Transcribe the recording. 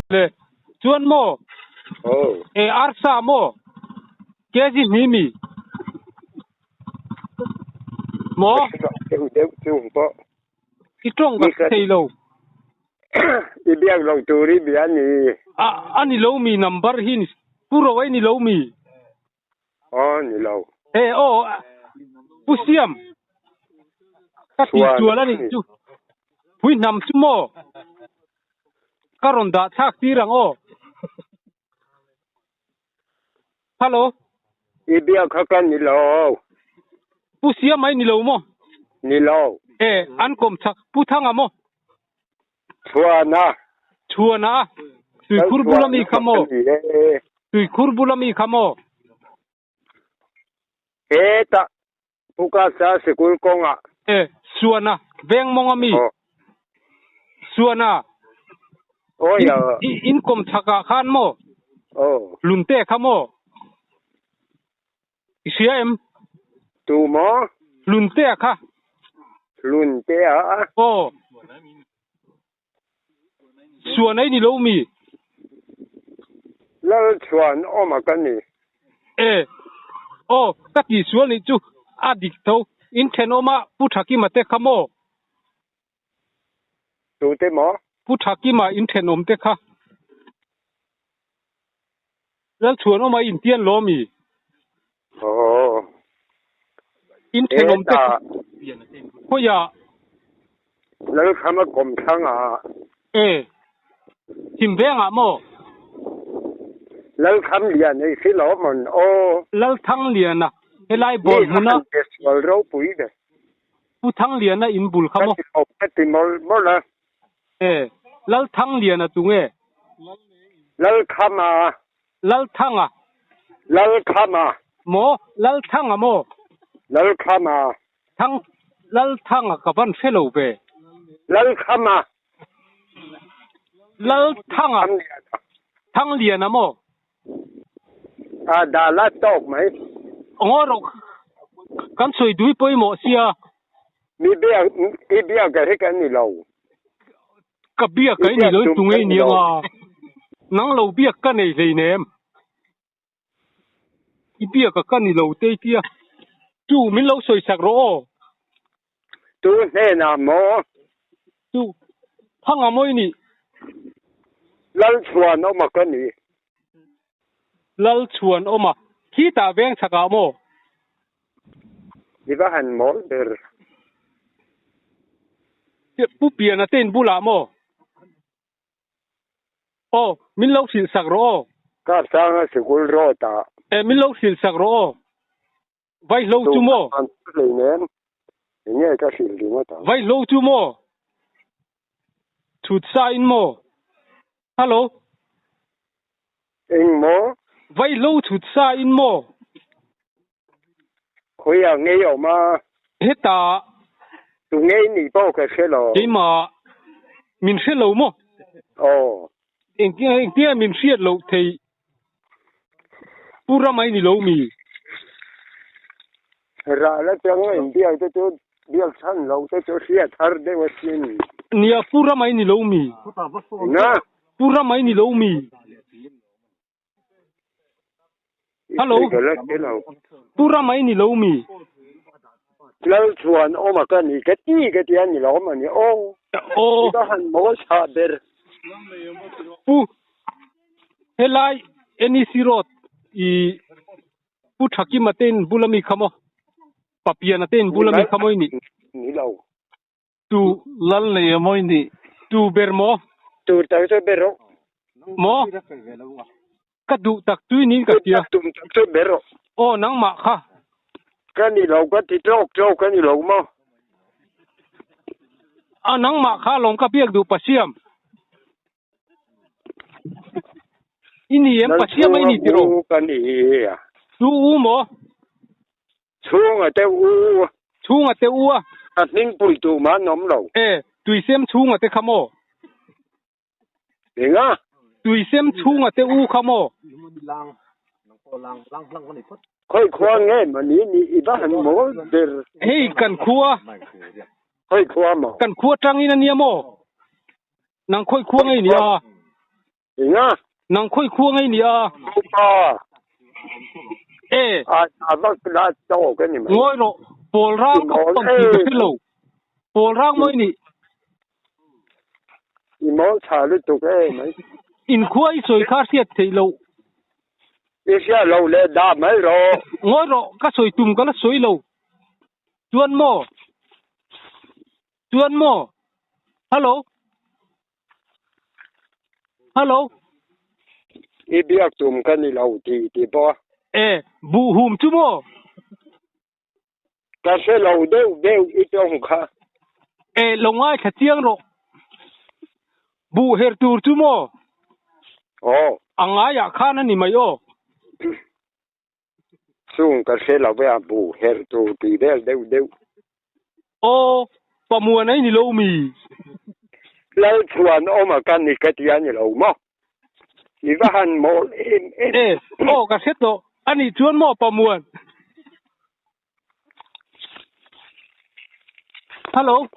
Le chuan maw? Aw. E arsa maw? Kg hnih mi? Maw? Deuh deuh chung pawh. I tawng ka thei lo. I biak lo tur i bia ni. A a ni lo mi number hi ni Pu Ro ei ni lo mi? Aw ni lo. E aw Pu Siam ka ti sual a nih chu. Pui hnam chu maw? Ka rawn dah thlak tir ang aw. Hello. I biak kha ka ni lo. Pu Siam ai ni lo maw? Ni lo. E an kawm chak Pu Thanga maw? Chhuana. Chhuana a. Tuikhur bula mi kha maw? Tuikhur bula mi kha maw? Hetah Pukasa sikul kawngah. E, Suana, veng mawng a mi? Suana, in kawm chhakah khan maw? Lunte kha maw? I hria em? Tu maw? Lunte kha. Lunte a? Aw. Suan ei ni lo mi? Lal chuan awm a ka ni. E. Aw, ka tih sual nih chu a dik tho. In thenawma Pu Thakima te kha maw? Tute maw? Pu Thakima in thenawm te kha. Lal chuan awm a intian lo ami? Aw. In thenawm te kha khawiah? Lal kham a kawm thlang a. E. Thim vengah maw? Lal kham lian ei si lo mawn aw. Lal Thang Liana helai bawr hmuna. Mi a han sual ropui ve. Pu Thang Liana in bul kha maw? Ka ti lo ka ti mawlh mawlh a. E, Lalthangliana tu nge? Lalkhama. Lalthanga. Lalkhama. Maw? Lalthanga maw? Lalkhama. Thang, Lalthanga ka van hre lo ve. Lalkhama. Lalthanga. Thangliana maw? A dah la tawk mai. Ngaw rawh kan sawi dui pawimawh sia. Mi biak i biak ka hi ka ni lo. Ka biak ka i ni lo tu ngei ni anga nang lo biak ka nei hlei nem. I biak ka ni lo te tia tu min lo sawi sak rawh aw. Tu hnenah maw? Tu thanga maw i nih? Lalchhuanawma ka ni. Lalchhuanawma, khitah veng chhakah maw? I va han mawl ber. Pu Piana te in bulah maw? Aw, min lo hrilh sak rawh aw. Kapsanga sikul road ah. E, min lo hrilh sak rawh aw. Vaihlo chu maw? Enge ka hrilh ringawt ang. Vaihlo chu maw? Chhut sa in maw? Hello. Eng maw? Vaihlo chhut sa in maw? Khawiah ngei awm a? Hetah. Tu ngei nih pawh ka hre lo. Keimah min hre lo maw? Aw. Engtinge min hriat loh theih? Pu Ramai ni lo mi? Rah la chang a inbiak te chu biak chhan lo te chu hriat har deuh asin. Nia Pu Ramai ni lo mi? Eng a? Pu Ramai ni lo mi? Hello. Pu Ramai ni lo mi? Lal chuan awm a ka ni ka ti ka ti a ni lo mani aw. Aw. Ka han mawl chhah ber. Pu Helai NEC Road i Pu Thakima te in bula mi kha maw? Papiana te in bula mi kha maw i nih? Ni lo. Tu lal nei a maw i nih? Tu ber maw? Tu tak chu ber rawh. Maw? Ka duh tak tui niin ka hria. Tum tak chu ber rawh. Aw nangmah kha. Ka ni lo ka ti tlawk tlawk ka ni lo maw? A nangmah kha lawm ka biak duh Pasiam. I ni em Pasiam a i ni tiraw? Ka ni a. Tu u maw? Chhunga te u. Chhunga te u a. A hming pui tu mah an awm lo. E, tuisem chhunga te kha maw? Enga? Tuisem chhunga te u kha maw? Khawi khua nge mah ni ni i va han mawl ber. Hei kan khua. Khawi khua maw? Kan khua tangin a nia maw? Nang khawi khua ngei nia? Enga? Nang khawi khua ngei ni a? Upa. E. A a vak la tawk a ni mai. Ngawi rawh, pawl rang ka pawn tih ka hre lo. Pawl rang mawi ni. I mawl tha lutuk e mai. Inkhua i sawi kha hriat theih loh. I hriat loh leh dah mai rawh. Ngawi rawh, ka sawi tum ka la sawi lo. Chuan maw? Chuan maw? Hello? Hello? I biak tum ka ni lo tih ti pawh a. E, buh hum chu maw? Ka hre lo deuh deuh i tawng kha. E, lo ngaithla chiang rawh. Buh her tur chu maw? Aw. A ngaiah khan a ni mai aw. Chung ka hre lo ve a, buh her tur tih vel deuh deuh. Aw, pamuan ai ni lo mi? Lalchhuan awm a ka ni ka ti a ni lo maw? I va han mawl em em. E, aw ka hre tawh. A nih chuan maw pamuan? Hello.